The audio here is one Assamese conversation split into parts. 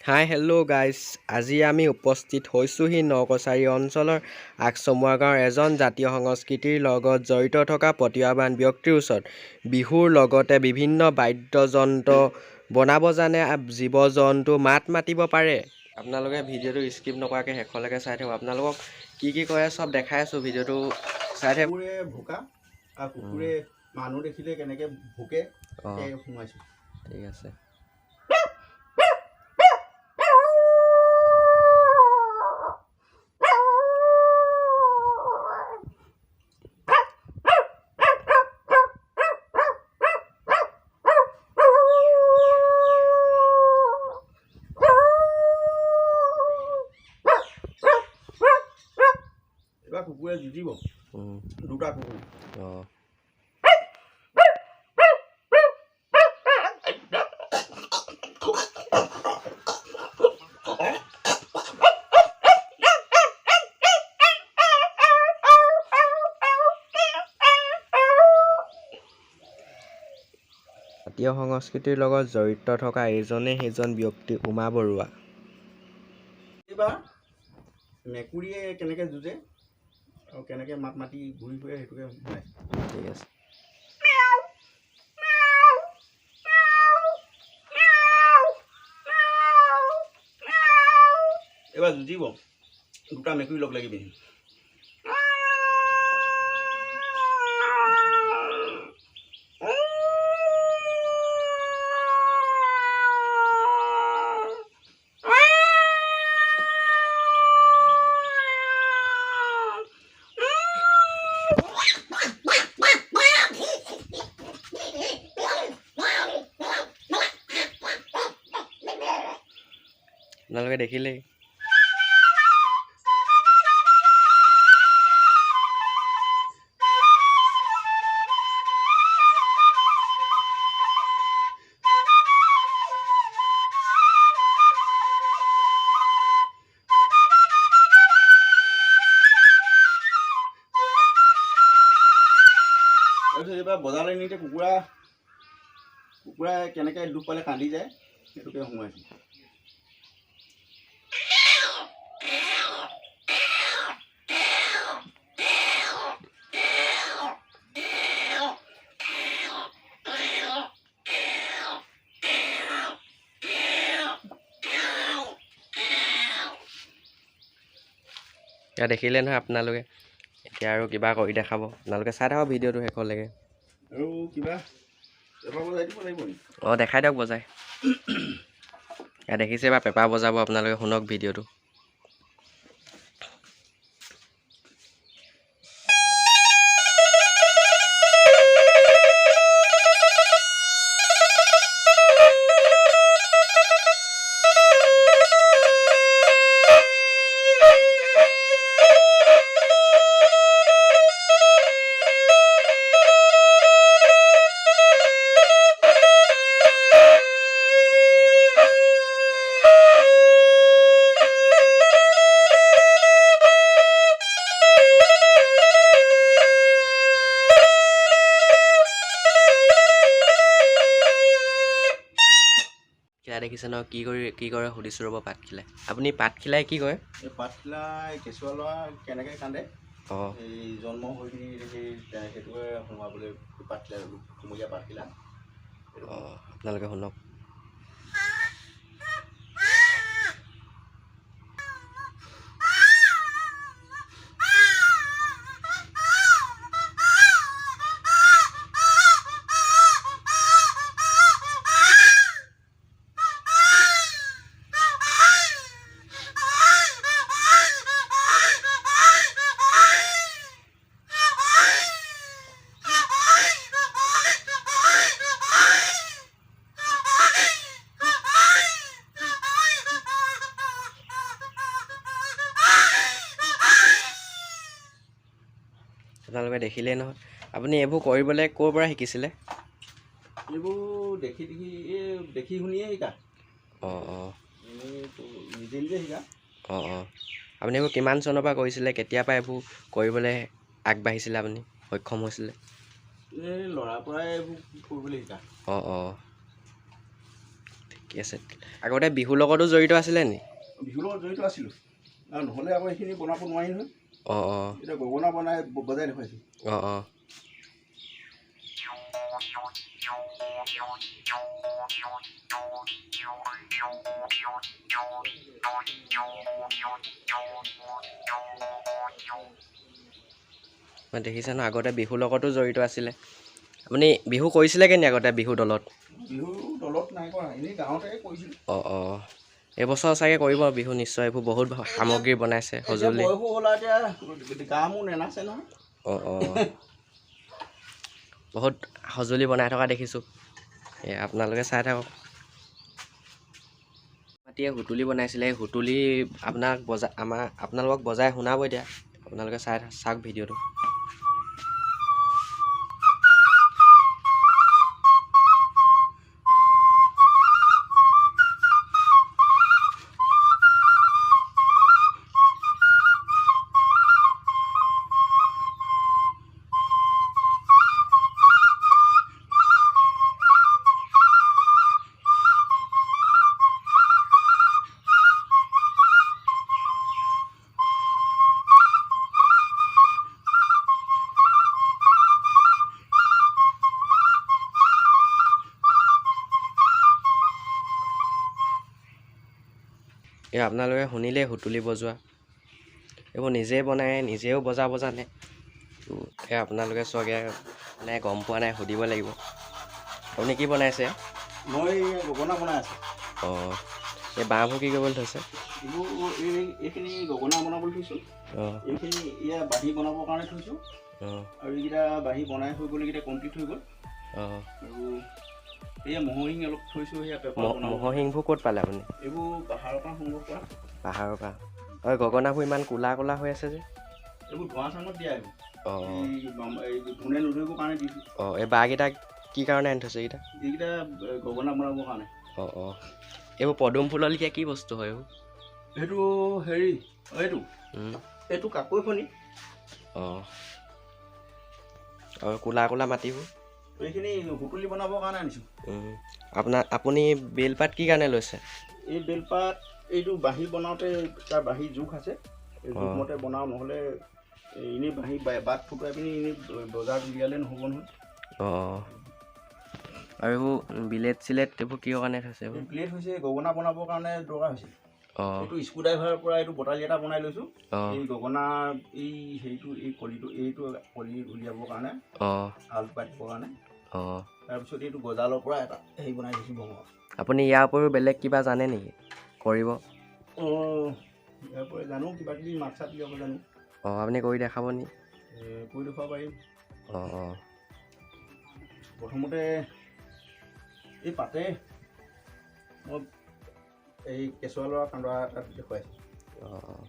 হাই হেল্ল' গাইজ, আজি আমি উপস্থিত হৈছোঁহি ন-কছাৰী অঞ্চলৰ আগচমুৱা গাঁৱৰ এজন জাতীয় সংস্কৃতিৰ লগত জড়িত থকা প্ৰতিভাৱান ব্যক্তিৰ ওচৰত। বিহুৰ লগতে বিভিন্ন বাদ্যযন্ত্ৰ বনাব জানে, জীৱ জন্তু মাত মাতিব পাৰে। আপোনালোকে ভিডিঅ'টো স্কিপ নকৰাকৈ শেষলৈকে চাই থাকিব। আপোনালোকক কি কি কৰে চব দেখাই আছোঁ, ভিডিঅ'টো চাই থাকিব। কুকুৰে ভুকা আৰু কুকুৰে মানুহ দেখিলে কেনেকৈ ভুকে সেই সোমাইছোঁ। ঠিক আছে। এইবাৰ কুকুৰে যুঁজিব, দুটা কুকুৰ। জাতীয় সংস্কৃতিৰ লগত জড়িত থকা এইজনেই সেইজন ব্যক্তি উমা বৰুৱা। এইবাৰ মেকুৰীয়ে কেনেকৈ যুঁজে আৰু কেনেকৈ মাত মাতি ঘূৰি ফুৰে সেইটোকে সোমাইছোঁ। ঠিক আছে। এইবাৰ যুঁজিব দুটা মেকুৰী লগ লাগি পিনি। আপোনালোকে দেখিলেই। তাৰপিছত এইবাৰ বজাৰলৈ নিওঁতে কুকুৰাই কেনেকৈ দুখ পালে কান্দি যায় সেইটোকে সোমাইছোঁ। এতিয়া দেখিলে নহয় আপোনালোকে, এতিয়া আৰু কিবা কৰি দেখাব। আপোনালোকে চাই থাকক ভিডিঅ'টো শেষলৈকে। আৰু কিবা পেপা বজাই দিব লাগিব নেকি? দেখাই দিয়ক বজাই। দেখিছে এবাৰ পেপা বজাব, আপোনালোকে শুনক ভিডিঅ'টো। দেখিছে ন কি কৰি কি কৰে সুধিছোঁ ৰ'ব। পাতখিলাই, আপুনি পাতখিলাই কি কয়? এই পাতখিলাই কেঁচুৱা ল'ৰা কেনেকৈ কান্দে, এই জন্ম হৈ পিনি সেই সেইটোকে সোমাবলৈ পাতখিলা, কুমলীয়া পাতখিলা। আপোনালোকে শুনক। আপোনালোকে দেখিলেই নহয়। আপুনি এইবোৰ কৰিবলৈ ক'ৰ পৰা শিকিছিলে? এইবোৰ দেখি দেখি, এই দেখি শুনিয়ে শিকা। নিজে নিজে শিকা। আপুনি এইবোৰ কিমান চনৰ পৰা কৰিছিলে, কেতিয়াৰ পৰা এইবোৰ কৰিবলৈ আগবাঢ়িছিলে, আপুনি সক্ষম হৈছিলে? এই ল'ৰাৰ পৰাই এইবোৰ কৰিবলৈ শিকা। ঠিকে। ঠিক আছে। আগতে বিহুৰ লগতো জড়িত আছিলে নি? বিহুৰ লগত জড়িত আছিলোঁ আৰু নহ'লে আকৌ এইখিনি বনাব নোৱাৰি নহয়। অঁ অঁ। এতিয়া গগনা বনাই বজাই দেখুৱাইছোঁ। অঁ অঁ। মই দেখিছে ন, আগতে বিহুৰ লগতো জড়িত আছিলে। আপুনি বিহু কৰিছিলে কেনি আগতে বিহু দলত? বিহু দলত নাই কৰা, এনেই গাঁৱতে কৰিছিলোঁ। অঁ অঁ। এইবছৰ চাগে কৰিব বিহু নিশ্চয়। এইবোৰ বহুত সামগ্ৰী বনাইছে, সঁজুলি। বয়সো হ'ল এতিয়া, গা মোৰ নেনাচে নহয়। অঁ অঁ। বহুত সঁজুলি বনাই থকা দেখিছোঁ। এই আপোনালোকে চাই থাকক। মাটিয়ে সুতুলি বনাইছিলে, এই সুতুলি আপোনাক বজাই আমাৰ আপোনালোকক বজাই শুনাব এতিয়া। আপোনালোকে চাই চাওক ভিডিঅ'টো। এই আপোনালোকে শুনিলেই সুতুলি বজোৱা, এইবোৰ নিজেই বনায়, নিজেও বজাব জানে। এই আপোনালোকে চাগে মানে গম পোৱা নাই, সুধিব লাগিব। আপুনি কি বনাইছে? মই গগনা বনাই আছোঁ। অঁ, এই বাঁহবোৰ কি কৰিবলৈ থৈছে? এইবোৰ এইখিনি গগনা বনাবলৈ থৈছোঁ। অঁ। এইখিনি এয়া বাঁহী বনাবৰ কাৰণে থৈছোঁ। অঁ। আৰু এইকেইটা বাঁহী বনাই হৈ গ'ল, এইকেইটা কমপ্লিট হৈ গ'ল। অঁ। আৰু এয়া ম'হৰ শিং অলপ থৈছোঁ, সেয়া পেপাৰ বনাব। ম'হৰ শিংবোৰ ক'ত পালে আপুনি? এইবোৰ পাহাৰৰ পৰা সংগ্ৰহ কৰা। পাহাৰৰ পৰা। আৰু গগনাবোৰ ইমান ক'লা ক'লা হৈ আছে যে? এইবোৰ ধোঁৱা চাঙত দিয়া এইবোৰ। অঁ। এই ঘূণে নধৰিবৰ কাৰণে দিছোঁ। অঁ, এই বাঁহকেইটা কি কাৰণে আনি থৈছে এইকেইটা? এইকেইটা গগনা বনাবৰ কাৰণে। অঁ অঁ। এইবোৰ পদুম ফুলৰ লেখীয়া কি বস্তু হয় এইবোৰ? সেইটো হেৰি, এইটো এইটো কাকৈ ফণি। অঁ। আৰু ক'লা ক'লা মাটিবোৰ? এইখিনি সুতুলি বনাবৰ কাৰণে আনিছোঁ। আপুনি বেলপাত কি কাৰণে লৈছে? এই বেলপাত এইটো বাঁহী বনাওঁতে তাৰ বাঁহী জোখ আছে, এই জোখমতে বনাওঁ, নহ'লে এনেই বাঁহী বাট ফুটুৱাই পিনি এনেই বজাৰত উলিয়ালে নহ'ব নহয়। অঁ। আৰু এইবোৰ বিলেট চিলেট এইবোৰ কিহৰ কাৰণে থৈছে? এই ব্লেড হৈছে গগনা বনাবৰ কাৰণে দৰকাৰ হৈছে। অঁ। এইটো স্ক্ৰু ড্ৰাইভাৰৰ পৰা এইটো বটালি এটা বনাই লৈছোঁ। অঁ। এই গগনা এই হেৰিটো, এই কলিটো, এইটো কলি উলিয়াবৰ কাৰণে। অঁ। আলু কাটিবৰ কাৰণে। অঁ। তাৰপিছত এইটো গজালৰ পৰা এটা হেৰি বনাই দিছোঁ ভঙা। আপুনি ইয়াৰ উপৰিও বেলেগ কিবা জানে নেকি কৰিব? অঁ, ইয়াৰ উপৰি জানো কিবা কিবি মাত চাত উলিয়াব জানো। অঁ, আপুনি কৰি দেখাব নি? কৰি দেখুৱাব পাৰিম। অঁ অঁ। প্ৰথমতে এই পাতে মই এই কেঁচুৱা ল'ৰা কান্দোৱা এটা দেখুৱাইছোঁ। অঁ অঁ।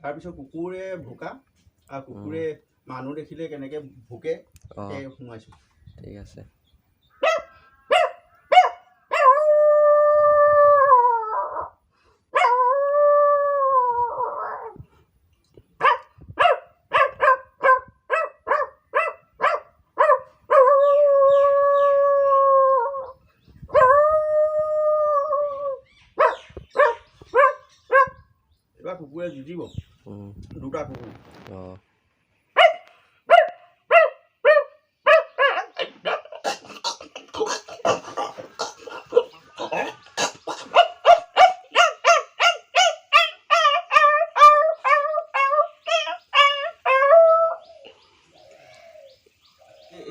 তাৰপিছত কুকুৰে ভুকা আৰু কুকুৰে মানুহ দেখিলে কেনেকৈ ভুকে সেই সোমাইছোঁ। ঠিক আছে। এইবাৰ কুকুৰে যুঁজিব, দুটা কুকুৰ। অঁ।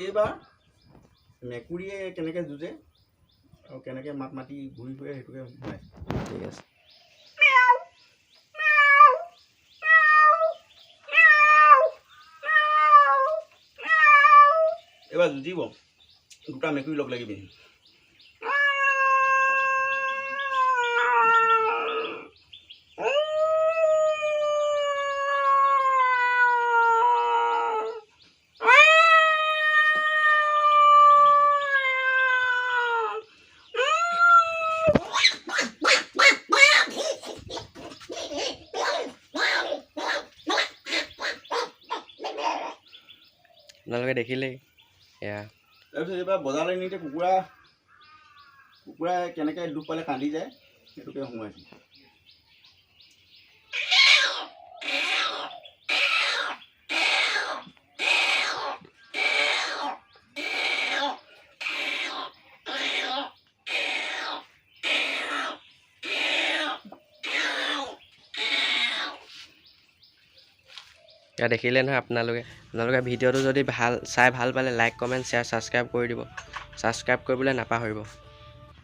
এইবাৰ মেকুৰীয়ে কেনেকৈ যুঁজে আৰু কেনেকৈ মাত মাতি ঘূৰি ফুৰে সেইটোকে বনাইছোঁ। ঠিক আছে। এইবাৰ যুঁজিব দুটা মেকুৰী লগ লাগি পিনি। আপোনালোকে দেখিলেই এয়া। তাৰপিছত এইবাৰ বজাৰলৈ নিওঁতে কুকুৰা কেনেকৈ দুখ পালে কান্দি যায়, সেইটোকে সোমাইছে। এয়া দেখিলে নহয় আপোনালোকে। আপোনালোকে ভিডিঅ'টো যদি ভাল চাই ভাল পালে লাইক, কমেণ্ট, শ্বেয়াৰ, ছাবস্ক্ৰাইব কৰি দিব। ছাবস্ক্ৰাইব কৰিবলৈ নাপাহৰিব।